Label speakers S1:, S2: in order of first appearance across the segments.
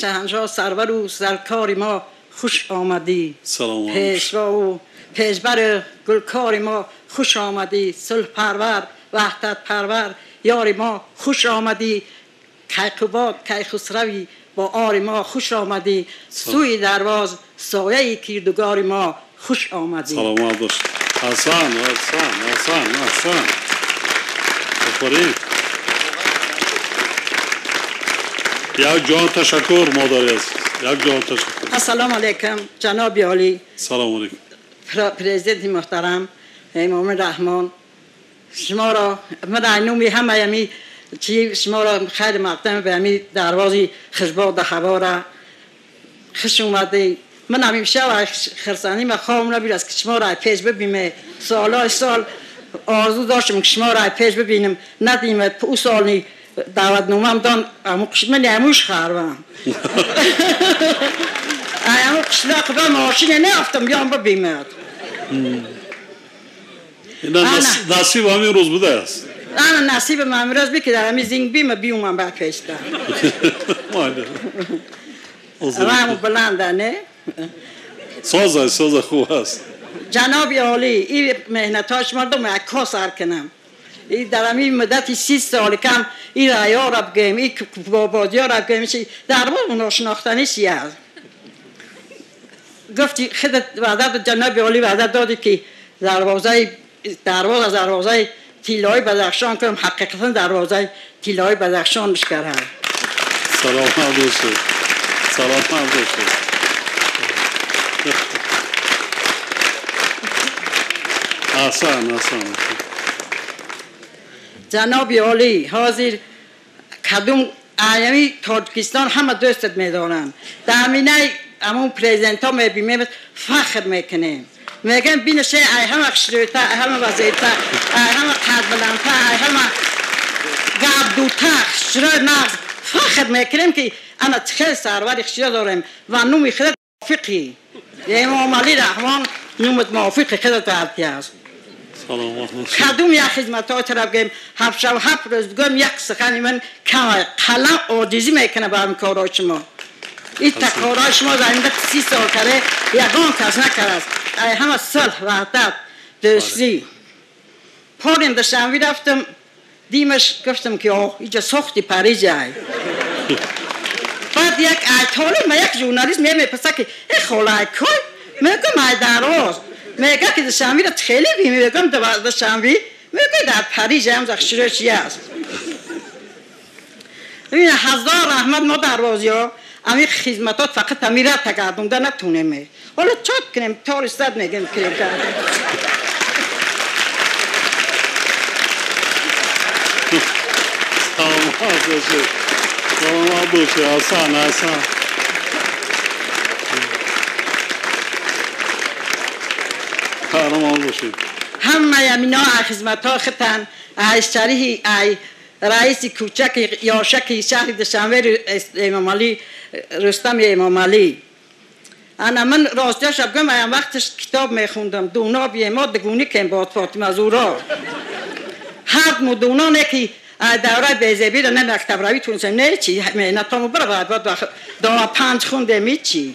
S1: شهنشاه سرور و سرکار ما خوش آمدی.
S2: سلام.
S1: پیشوا و پیشبر گلکار ما خوش آمدی. صلح پرور، وحدت پرور، یار ما خوش آمدی. کیقباد کیخسروی با آر ما خوش آمدی. سوی درواز سایه کردگار ما خوش آمدی.
S2: سلامت باش. احسن احسن احسن احسن. آفرین. یک جان تشکر مادر عزیز. یک جان تشکر.
S1: السلام علیکم جناب عالی.
S2: سلام علیکم.
S1: پرزیدنت محترم امام رحمان، شما را من نومی همه یمی چی شما را خیر مقدم به همی دروازی خشباد هوا را خوش اومده. من همیشه خرسانی ما خوام نبیر است که شما را پیش ببینم. سالهای سال آرزو داشتم که شما را پیش ببینم، ندیم. او سال دعوت نامم دان من اموش خربم امو قشلاق به ماشین نیافتم بیام ببینم.
S2: نصیب همین روز بوده است.
S1: انا نصیب من امروز بی که در همین زنگ بیم بیومم به پیشتم. رامو بلنده نه؟
S2: سازه سازه خوب است.
S1: جناب عالی، این مهنت ها شما دو عکاس سر کنم. این در همین مدت 30 سال کم این رعیا را بگیم، این بابادی ها را بگیم، در واقع ناشناختنی چی است؟ گفتی خودت وعده جناب عالی وعده دادی که دروازه دروازه دروازه تیلای بدخشان کنم. حقیقتا دروازه تیلای بدخشان میشکرم.
S2: سلامت باشید. سلامت باشید. احسن احسن.
S1: جناب عالی، حاضر کدوم ایامی تاجیکستان همه دوستت میدارن. در همینه همون پرزیدنت ها میبینیم فخر میکنیم. میگم بینشه ای همه خشرویته، ای همه وزیرته، ای همه قد بلندته، ای همه گبدوته، خشروی مغز. فخر میکنیم که انا خیلی سرور خشرو داریم و نومی خودت موافقی. امام علی رحمان نومت موافقی خودت برتی است. کدوم یک خدمت های طرف بگیم هفت شب هفت روز بگم یک سخنی من کم قلم عاجزی میکنه برم کارهای شما. این تکارهای شما در این 30 سال کرده یگان کس نکرده است. همه صلح، وحدت، دوستی. پاریم دوشنبه رفتم دیمش گفتم که آه اینجا ساختی پریز ای. بعد یک ایتالی ما یک ژورنالیست میپرسه که ای خاله ای کی؟ میگم ای درواز. میگه که دوشنبه را خیلی بی میگم دوشنبه میگه در پریز هم زخشیره چی است. ببین هزار رحمت ما دروازی ها امی خدمتات فقط امی را تگردونده نتونیم. حالا چات کنیم تا صد میگیم کریم کردیم.
S2: سلامت باشید. سلامت باشید. احسن احسن. سلامت باشید.
S1: همه امینا خدمت ها ختن ای شریح ای رئیس کوچک یاشک شهر دوشنبه امام علی رستم امام علی. انا من راستش بگم من وقتش کتاب میخوندم دونا بی ما دگونی کم باد فاطمه زورا هر مدونا نه که دوره بیزبی را نه مکتب روی تونستم نه چی مهنتامو برا بعد دا 5 خوندم چی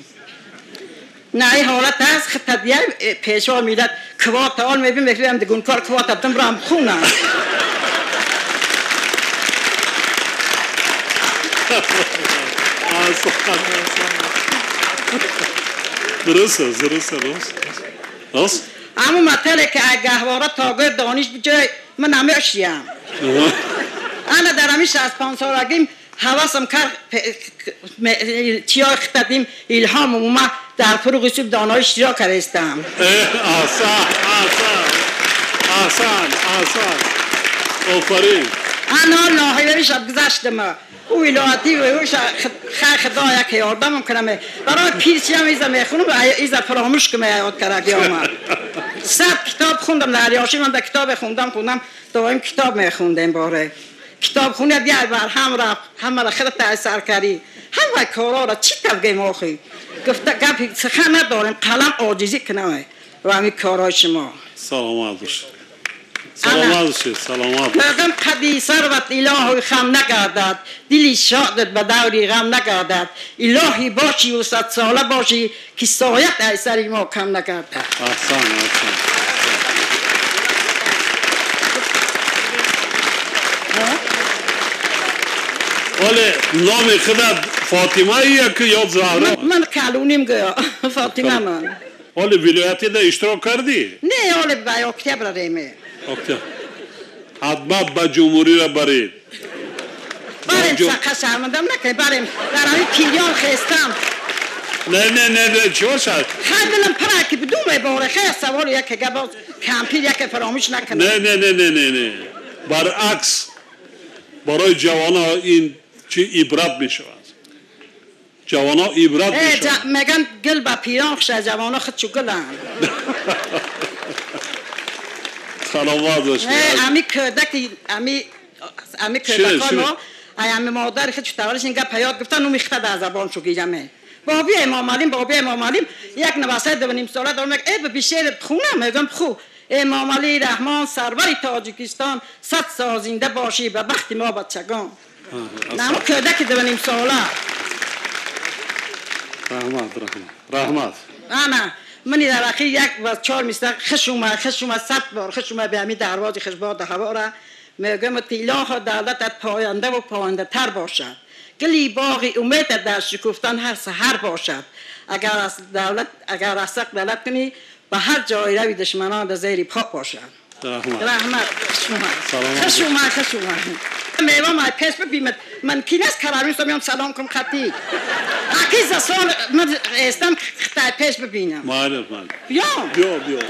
S1: نه این حالت هست خطا دیگه پیشوا میلاد کوات آل میبیم میگم دگون کار کوات بدم برام خونم.
S2: درست است درست است درست.
S1: اما مطلع که گهواره تاگر دانش بجای من نمیشیم. انا در همین 65 سالگیم حواسم کرد چیا اختدیم الهام اومد در فروغ صبح دانایش چیا کردم.
S2: احسن احسن احسن احسن. آفرین.
S1: انا ناحیه شب گذشتم او ولایتی و او خیر خدا یک یاردم کنم برای پیرچی هم ایزا میخونم ایزا فراموش کنم یاد کرد آمد. 100 کتاب خوندم در یاشی من در کتاب خوندم دوام کتاب میخوندم باره کتاب خونه دیگه بر هم رفت همه را خودت اثر کردی همه کارا را چی تبگیم آخی گفته گپ سخن نداریم قلم عاجزی کنم و همین کارای شما.
S2: سلامت باشید. Саломат бошед, саломат.
S1: Мардум қади сарват илоҳи хам нагардад, дили шодат ба даври ғам нагардад. Илоҳӣ бошӣ ва садсола бошӣ, ки соят аз сари мо кам нагардад.
S2: Аҳсан, аҳсан. Оле номи худат Фотима ё ки ё Заҳро?
S1: Ман калоним гӯё Фотима ман.
S2: Оле вилоятида иштирок кардӣ?
S1: Не, оле ба октябр реме.
S2: Октябр. Ҳатман ба ҷумҳуриро баред.
S1: Барем, сақа шармандам накунед, барем. Дар ҳамин пирён хестам.
S2: Не, не, не, не, чӣ бошад?
S1: Хай дилам пара ки бидум меборе, хай савол яке гап боз кампир яке фаромӯш накунад.
S2: Не, не, не, не, не, не. Баръакс барои ҷавонҳо ин чӣ ибрат мешавад. Ҷавонҳо ибрат мешавад.
S1: Меган гул ба пирон хуш аст, ҷавонҳо худ чу гуланд.
S2: Саломат бошед.
S1: Ами кӯдаки, ами кӯдаконо, ай ами модари худ чу таваллуд ин гап ҳаёт гуфтан, ну мехта дар забон чу гираме. Боби Эмомалим, боби Эмомалим, як навасаи дувним сола дорам, мег, э, биби шеър хунам, мегам ху. Эмомалӣ Раҳмон, сарвари Тоҷикистон, 100 сол зинда бошӣ ба бахти мо бачагон. Намо кӯдаки дувним сола.
S2: Раҳмат, раҳмат, раҳмат.
S1: Ана, мани дар охир як ва чор мисра хуш омад, хуш омад, 100 бор хуш омад ба ҳамин дарвози хушбоду ҳавора. Мегӯям илоҳо давлатат поянда ва пояндатар бошад. Гули боғи умедат дар шукуфтан ҳар саҳар бошад. Агар аз давлат, агар аз ҳақ давлат кунӣ, ба ҳар ҷой рави душманон дар зери по бошад.
S2: Раҳмат.
S1: Раҳмат. Хуш омад.
S2: Саломат
S1: хуш
S2: бошед.
S1: омад, хуш омад. Мева май пеш бибимад. Ман кин аст карарӯз меом салом кун хати. Аки за сол ман эстам хитай пеш бибинам.
S2: Майли, майли.
S1: Биё.
S2: Биё, биё.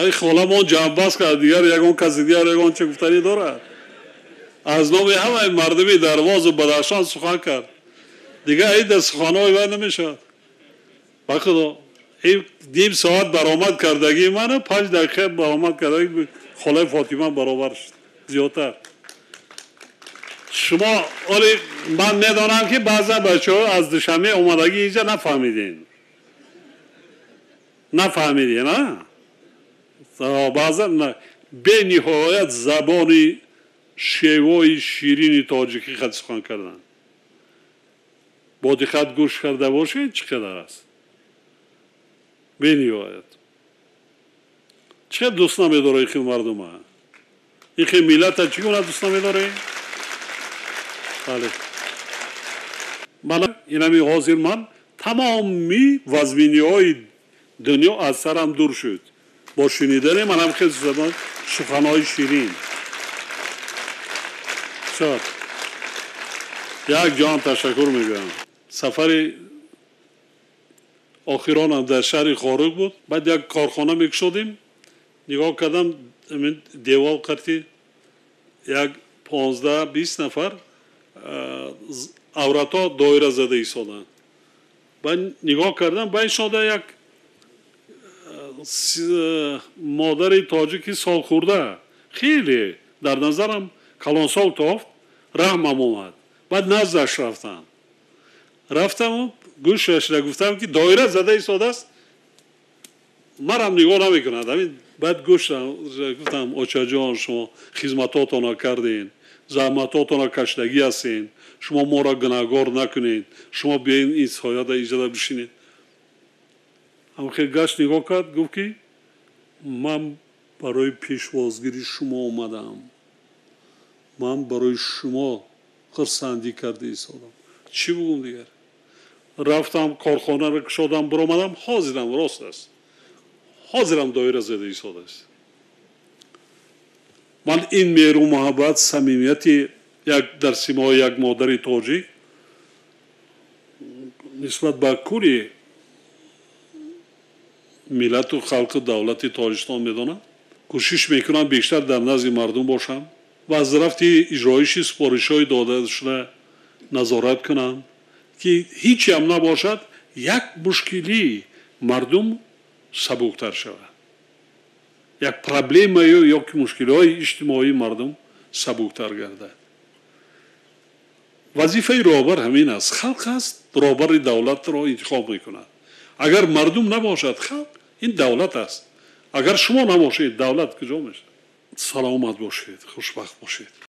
S2: Ғайр холамон ҷамъбаст кард, дигар ягон каси дигар ягон чӣ гуфтанӣ дорад. Аз номи ҳамаи мардуми Дарвозу Бадахшон сухан кард. Дигар ин дар суханҳои вай намешавад. Ба худо, ин ним соат баромад кардагии ману 5 дақиқа баромад кардагии холаи Фотима баробар шуд. Зиёдтар. Шумо оли ман медонам ки баъзан бачаҳо аз Душанбе омадагӣ инҷа нафаҳмидин. Нафаҳмидин, а? Баъзан бениҳоят забони шевои ширини тоҷикӣ хат сухан кардан. Бо диққат гӯш карда бошед, чӣ қадар аст? Бениҳоят. Чӣ қадар дӯст намедорад ин хел мардума? Ин хел миллата чӣ гуна дӯст намедоред? Бале. Ман инами ҳозир ман тамоми вазминиҳои дунё аз сарам дур шуд. Бо шунидани манам хеле забон суханҳои ширин. Бисёр. Як ҷон ташаккур мегӯям. Сафари охиронам дар шаҳри Хоруг буд. Баъд як корхона мекушодем. Нигоҳ кардам, девол қарти як 15-20 нафар аврато доира зада истоданд. Баъд нигоҳ кардам, баъд шода як модари тоҷики солхӯрда хеле дар назарам калонсол тофт, раҳмам омад. Баъд наздаш рафтам. Рафтаму гӯшашра гуфтам ки доира зада истодааст, марам нигоҳ намекунад. Ҳамин баъд гӯшам гуфтам очаҷон, шумо хизматотонро кардед, заҳматотонро кашидагӣ ҳастед, шумо моро гунаҳгор накунед, шумо биёед ин сояда иҷода бишинед. Ҳам хел гашт нигоҳ кард, гуфт ки ман барои пешвозгири шумо омадам, ман барои шумо Хурсандӣ карда истодам. Чӣ бугум дигар? Рафтам, корхонаро кушодам, биромадам, ҳозирам рост аст, ҳозирам доира зада истодааст. Ман ин меҳру муҳаббат, самимияти як дар симои як модари тоҷик нисбат ба кулли миллату халқу давлати Тоҷикистон медонам. Кӯшиш мекунам бештар дар назди мардум бошам ва аз рафти иҷроиши супоришҳои додашуда назорат кунам, ки ҳичам набошад, як мушкилии мардум сабуктар шавад, як проблемаю ё ки мушкилиҳои иҷтимоии мардум сабуктар гардад. Вазифаи роҳбар ҳамин аст. Халқ аст роҳбари давлатро интихоб мекунад. Агар мардум набошад, халқ ин давлат аст. Агар шумо набошед, давлат куҷо мешавад? Саломат бошед, хушбахт бошед.